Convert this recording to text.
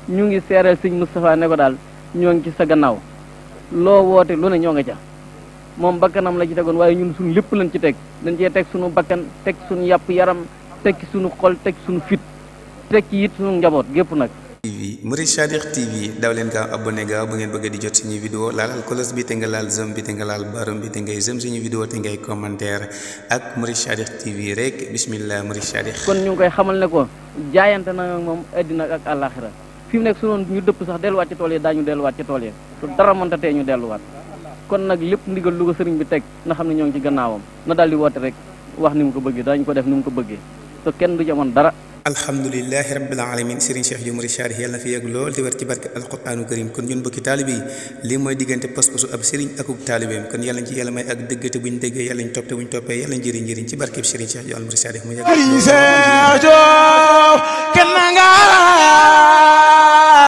ñu ngi seereel sëñ Moustapha ne ko daal ñoo ngi ci sa gannaaw loo woote lu ne ñoo nga ca moom bakkanam la ci tegoon waaye ñun suñu lépp lañ ci teg dañ cee teg suñu bakkan teg suñu yàpp yaram teg ci suñu xol teg suñu fit teg ci it suñu njaboot gépp nag. TV Murid Sadiq TV daw leen gaaw abonné gaaw bu ngeen bëgg di jot suñuy vidéo laalal cloche bi te nga laal zone bi te nga laal barom bi te ngay zone suñuy vidéo te ngay commentaire ak Murid Sadiq TV rek bismillah Murid Sadiq. kon ñu ngi koy xamal ne ko jaayante na moom àddina ak àllaaxira fi mu nekk su noonu ñu dëpp sax delluwaat ci tool yi daañu delluwaat ci tool yi te dara mënta tee ñu delluwaat kon nag lépp ndigal lu ko sëriñ bi teg na xam ne ñoo ngi ci gannaawam na daal di woote rek wax ni mu ko bëggee daañu ko def ni mu ko bëggee te kenn du ci amoon dara. alhamdulilahi rabbil alamin Serigne Cheikh Diouf Murid Sadiq yàlla na fi yegg lool te wér ci barke alquranu karim kon ñun bokki taalibe yi lii mooy diggante pas-pasu ab Serigne akub taalibeem kon yàlla ci yàlla may ak dëggate buñ déggee yàlla ñu topp te buñ toppee yàlla njëriñ ci barkeb Serigne Cheikh Diouf Murid Sadiq mu yàgg